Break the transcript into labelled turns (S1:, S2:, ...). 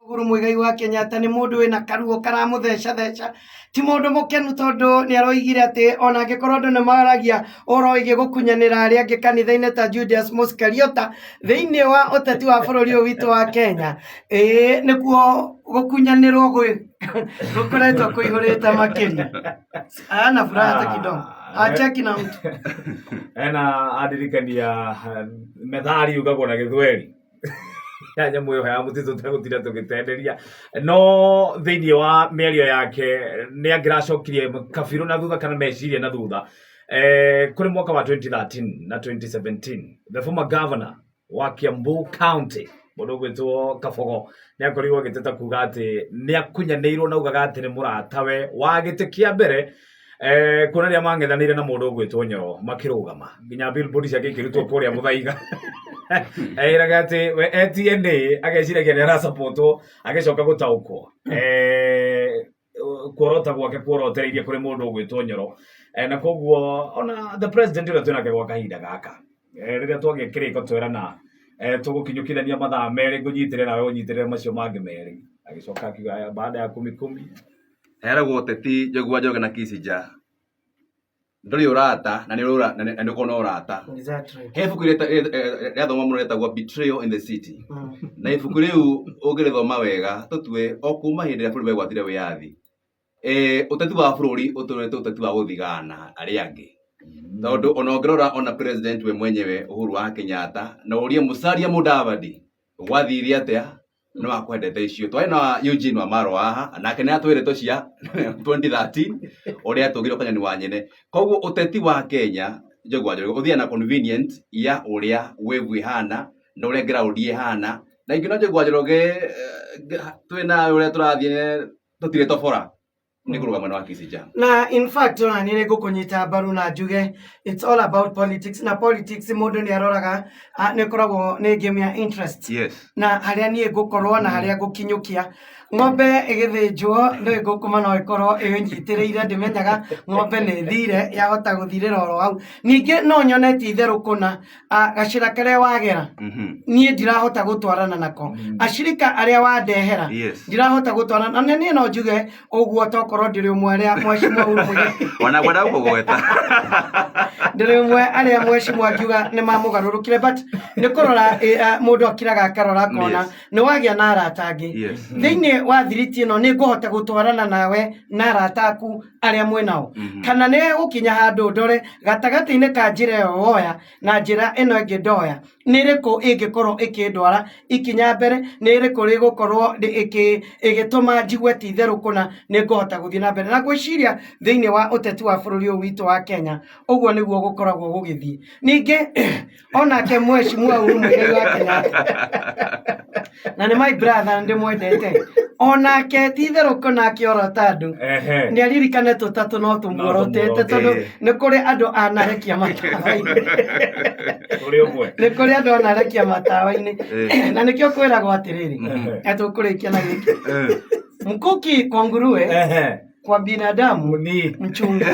S1: Uhuru Muigai wa Kenyatta nĩ mũndũ wĩna karuo karamũthecatheca ti mũndũ mũkenu tondũ nĩ aroigire atĩ ona angĩkorwo andũ nĩ maragia ũhoro wĩgiĩ gũkunyanĩra arĩa angĩ kanitha-inĩ ta Judas Mũsikariota thĩinĩ wa ũteti wa bũrũri ũyũ witũ wa Kenya, ĩĩ nĩkuo gũkunyanĩrwo gwĩ gũkoretwo kũihũrĩte makĩria. Hana furaha hata kidogo, hacheki na mtu.
S2: Ena andirikania methali yugagwo na gĩthweri ya nyamũ ĩyo ya mũtitũ tũtegũtinda tũgĩtenderia. No thĩinĩ wa mĩario yake nĩ angĩracokirie kabirũ na thutha kana meciria na thutha, kũrĩ mwaka wa 2013 na 2017, the former governor wa Kiambu County, mũndũ ũgwĩtwo Kabogo, nĩ akorirwo agĩteta kuga atĩ nĩ akunyanĩirwo na augaga atĩ nĩ mũratawe wa gĩtĩ kĩa mbere, kuona rĩrĩa mang'ethanĩire na mũndũ ũgwĩtwo Nyoro makĩrũgama nginya billboard ciake ikĩrutwo kũrĩa Mũthaiga, eĩraga atĩ we e TNA ageciragia nĩ arasapotwo, agĩcoka gũtaũkwo kuorota gwake kuorotereirie kũrĩ mũndũ ũgwĩtwo Nyoro. Na koguo ona the president ũrĩa twĩnake gwa kahinda gaka, rĩrĩa twagĩa kĩrĩko twerana tũgũkinyũkithania mathaa 2, ngũnyitĩre nawe ũnyitĩrĩre macio mangĩ 2, agĩcoka akiuga baada ya kumi kumi.
S3: Heragwo ũteti Njogu wa Njoroge na Kissinger ndũrĩ ũrata na nĩ ũra- na nĩ ũkoragwo na ũrata. He ibuku rĩathoma mũno rĩtagwo Betrayal in the City. Na ibuku rĩu ũngĩrĩthoma wega, tũtue o kuma hĩndĩ ĩrĩa bũrũri wegwatire wĩyathi, ũteti wa bũrũri ũtũrĩte ũteti wa gũthigana arĩa angĩ, tondũ ona ũngĩrora ona president we mwenyewe Uhuru wa Kenyatta na ũrie Musalia Mudavadi gwathire atĩa, no akwendete icio. Twarĩ na Eugene Wamalwa haha, nake nĩ atwĩre ndeto cia 2013 ũrĩa atũgire kanyoni wa nyene. Koguo ũteti wa Kenya, Njogu wa Njoroge, ũthiaga na convenient ya ũrĩa wave ĩhana na ũrĩa ground ĩhana. Na ingĩona Njogu wa Njoroge twĩna ũrĩa tũrathiĩ tũtirĩ tobora nĩ kũrũga mwena wa Kissinger.
S1: Na in fact ona niĩ nĩ ngũkũnyita mbaru na njuge it's all about politics, na politics mũndũ nĩ aroraga, nĩ ĩkoragwo nĩ game ya interest na harĩa niĩ ngũkorwo na harĩa ngũkinyũkia. Ng'ombe ĩgĩthĩnjwo nĩ ngũkũma no ĩkorwo ĩnyitĩrĩire, ndĩmenyaga ng'ombe nĩ ĩthire yahota gũthirĩra oro hau. Ningĩ no nyone ti itherũ kũna gacĩra karĩa wagera niĩ ndirahota gũtwarana nako, acirika arĩa wandehera ndirahota gũtwarana na niĩ. No njuge ũguo tokorwo ndĩrĩ ũmwe arĩa mwecimwa Uhuru Muigai
S3: Ona ngwenda gũkũgweta.
S1: Ndĩrĩ ũmwe arĩa mwecimwa ngiuga nĩ mamũgarũrũkire, but nĩ kũrora, mũndũ akiraga akarora akona nĩ wagĩa na arata angĩ thĩinĩ wa thiriti ĩno, nĩ ngũhota gũtwarana nawe na arata aku arĩa mwĩ nao, kana nĩ gũkinya handũ ndore gatagatĩ-inĩ ka njĩra ĩyo woya na njĩra ĩno ĩngĩ ndoya, nĩ ĩrĩkũ ĩngĩkorwo ĩkĩndwara ikinya mbere, nĩ ĩrĩkũ rĩgũkorwo ĩgĩtũma njigue ti itherũ kũna nĩ ngũhota gũthiĩ na mbere. Na ngwĩciria thĩinĩ wa ũteti wa bũrũri ũyũ witũ wa Kenya ũguo nĩguo gũkoragwo gũgĩthiĩ. Ningĩ onake mweshimua Uhuru Muigai wa Kenyatta, na nĩ my brother, ndĩmwendete, onake ti itherũ kũna akĩorota andũ nĩ aririkane tũtatũ no tũmuorotete, tondũ nĩ kũrĩ andũ anarekia matawa-inĩ.
S2: Ũrĩ ũmwe.
S1: Nĩ kũrĩ andũ anarekia matawa-inĩ, na nĩkĩo kwĩragwo atĩrĩrĩ, na tũkũrĩkia na gĩkĩ, mkuki kwa nguruwe, kwa binadamu
S2: ni
S1: mchungu.